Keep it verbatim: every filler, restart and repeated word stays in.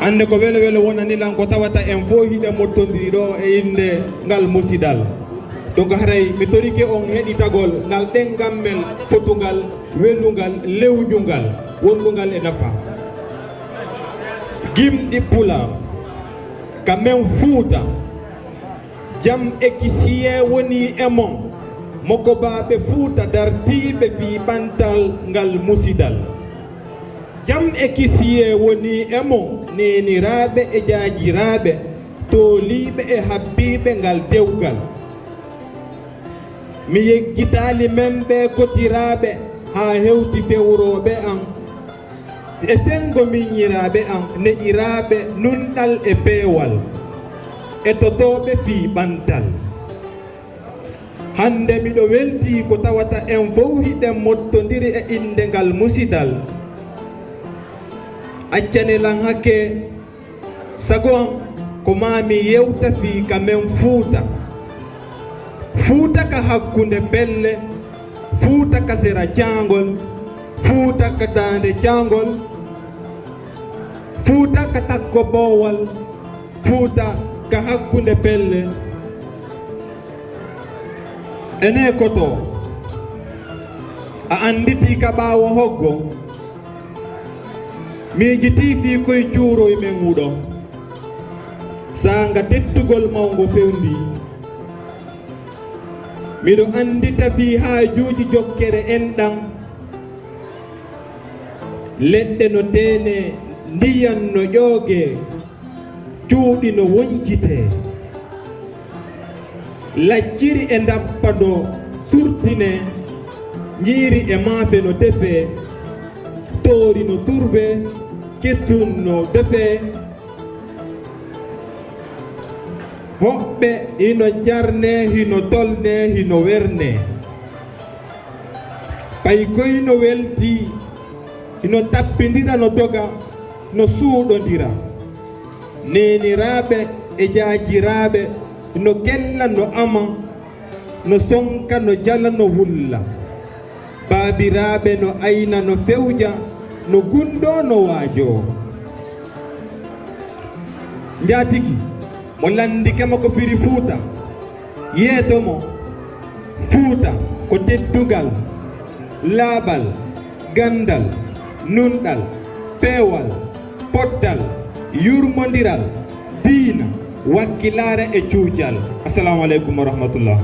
Hannde ko welo welo wonani lan ko tawata en fof hiɗen mottondiri ɗo e innde ngal musidal. Donc haray mi torike on heɗitagol ngal ɗengammel fotungal, welungal, lewƴungal, wonnungal e nafa. Gimɗi Pulaar, ka men Fuuta, jam e kisiyee wonii e mon, mokobaaɓe Fuuta dartiiɓe fii ɓantal ngal musidal. Jam e kisiyee wonii e mon, neeniraaɓe e jaajiraaɓe, tooliiɓe e habbiiɓe ngal dewgal. Mi yeggitaali men ɓee kotiraaɓe haa hewti fewrooɓe an, e senngo miñiraaɓe an, neɗiraaɓe nunɗal e peewal, e totooɓe fii ɓantal. Hannde miɗo weltii ko tawata en fow hiɗen mottondiri e innde ngal musidal. Accane lan hakke, sago an ko maa mi yewta fii ka men Fuuta. Fuuta ka hakkunde pelle, Fuuta ka sera caangol, Fuuta ka daande caangol, Fuuta ka takko boowal, Fuuta ka hakkunde pelle. Enee Koto, a annditii ka ɓaawo hoggo? Miijitii fii koy cuuroy men wuɗo. Saanga tettugol mawngo fewndi. Miɗo anndita fii haajuuji jokkere enɗan. Leɗɗe no teenee, ndiyan no ƴoogee, cuuɗi no woncitee. Lacciri e ndappa no surtinee, ñiiri e maafe no defee, toori no turbee, kettun no defee. Hoɓɓe hino jarnee, hino tolnee, hino wernee. Ɓay koy no weltii, hino tappindira, no doga, no suuɗondira. Neeniraaɓe e jaajiraaɓe no kella, no ama, no sonka, no jala, no wulla. Baabiraaɓe no ayna, no fewja, no gunndoo, no waajoo. Njaatigi mo lanndike ma ko firi Fuuta, yeeto mo, Fuuta ko teddungal, laaɓal, ganndal, nunɗal, peewal, pottal, yurmondiral, diina, wakkilaare e cuujal. Assalaamu aleykum wa rahmatullah.